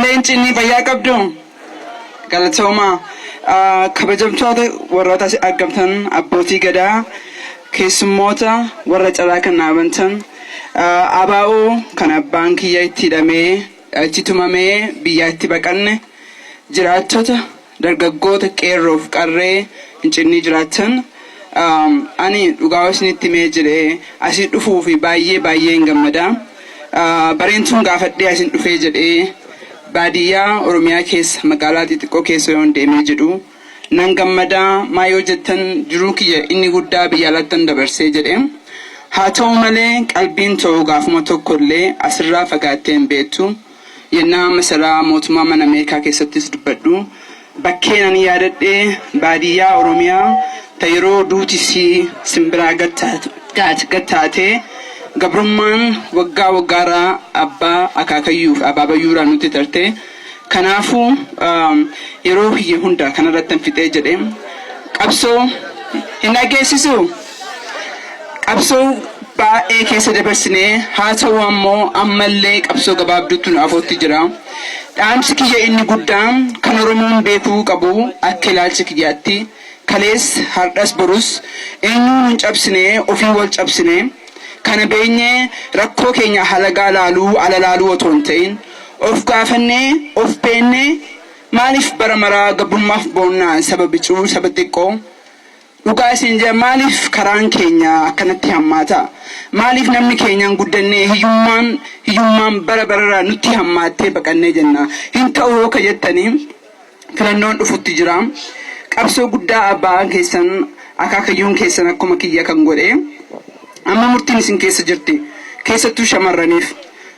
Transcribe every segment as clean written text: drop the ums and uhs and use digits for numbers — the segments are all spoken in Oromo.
Ijoolleen Incinnii fayyaa qabdu? Galatoomaa. Kabajamtoota warroota asii argamtan, abbootii gadaa, keessummoota warra carraa kan dhaabantan, ABO kan abbaan kiyya itti hidhamee itti tumamee biyyaa itti baqanne, jiraattota, dargaggoota, qeerroof qarree Incinnii jiraattan, ani dhugaa isinitti himee jedhee asii dhufuu fi baay'ee baay'een gammada. Bareentuun gaafadhee asin dhufee jedhee, baadiyyaa Oromiyaa keessa magaalaa xixiqqoo keessa yoon deemee jedhu nan gammadaa. Maa yoo jettan, jiruu kiyya inni guddaa biyya alaattan dabarsee jedhe. Haa ta'u malee, qalbiin ta'u gaafuma tokko illee asirraa fagaattee hin beektu. Yennaa masaraa mootummaa mana Ameerikaa keessattis dubbadhu, bakkeen ani yaadadhee baadiyyaa Oromiyaa ta yeroo duuti sii simbiraa gattaatee, gabrummaan waggaa waggaarraa abbaa akaakayyuu fi abaabayyuurraa nutti tarte. Kanaafuu yeroo kiyya hunda kanarratti fixee jedhe. Qabsoo hin dhageessisu, qabsoo baay'ee keessa dabarsinee, haa ta'u ammoo ammallee qabsoo gabaabduutti nu afootti jira. Dhaamsi kiyya inni guddaan kan Oromoon beekuu qabu, akka ilaalcha kiyyaatti, kalees hardhas borus eenyuun hin cabsine, ofii wal cabsine. Kana beenyee rakkoo keenya halagaa laaluu, ala laaluu otoo hin ta'in, of gaafannee of beennee, maaliif bara maraa gabrummaaf boonnaa, saba bicuu, saba xiqqoo? Dhugaa isin jedha, maaliif karaan keenya akkanatti hammaata? Maaliif namni keenyaan guddannee, hiyyummaan hiyyummaan bara bararraa nutti hammaattee baqannee jenna? Hin ta'u yoo ka jettanii, filannoon dhufutti jira. Qabsoo guddaa abbaan keessan, akaakayyuun keessan akkuma kiyya kan godhe, amma murtiin isin keessa jirti. Keessattuu shamarraniif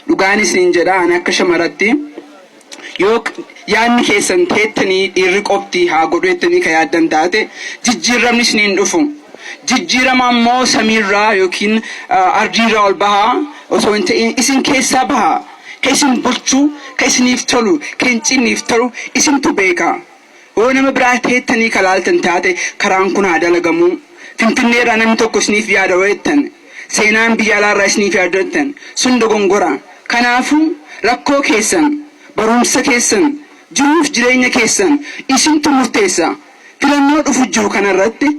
dhugaan isin jedha, ani akka shamaratti, yoo yaadni keessan teettanii dhiirri qofti haa godhu jettanii ka yaaddan taate, jijjiiramni isiniin dhufu. Jijjiirama ammoo samiirraa yookiin ardiirraa ol bahaa osoo hin ta'in, isin keessaa bahaa. Ka isin bulchuu, ka isiniif tolu, ka hin cinniif tolu isintu beeka. Yoo nama biraa teettanii ka laaltan taate, karaan kun haa dalagamuu, Finfinneerraa namni tokko isiniif yaada yoo jettan, seenaan biyya alaarraa isiniif yaada jettan, sun dogongora. Kanaafuu rakkoo keessan, barumsa keessan, jiruuf jireenya keessan isintu murteessa. Filannoo dhufu jiru kanarratti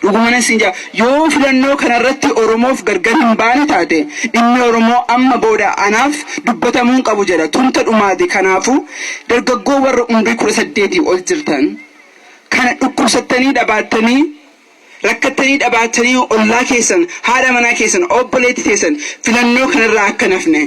dhugumana isin jaa, yoo filannoo kanarratti Oromoof gargar hin baane taate, dhimmi Oromoo amma booda anaaf dubbatamuu hin qabu jedha. Tumta dhumaati. Kanaafuu dargaggoo warra umrii 18 ol jirtan kana, dhukkubsattanii dhabaattanii, rakkattanii dhabaattanii, ollaa keessan, haadha manaa keessan, obboleetti teessan filannoo kanarraa akka nafne,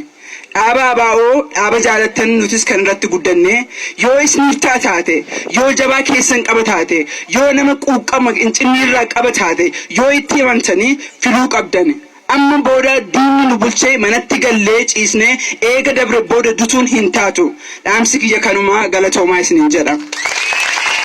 dhaaba ABO, dhaaba jaalattan, nutis kan irratti guddanne, yoo isiniif ta'a taate, yoo jabaa keessan qaba taate, yoo nama quuqqama Incinniirraa qaba taate, yoo itti amantanii filuu qabdan. Amma booda diinni nu bulchee manatti gallee ciisnee eega dabre booda dutuun hin taatu. Dhaamsi kiyya kanumaa, galatoomaa isiniin jedha.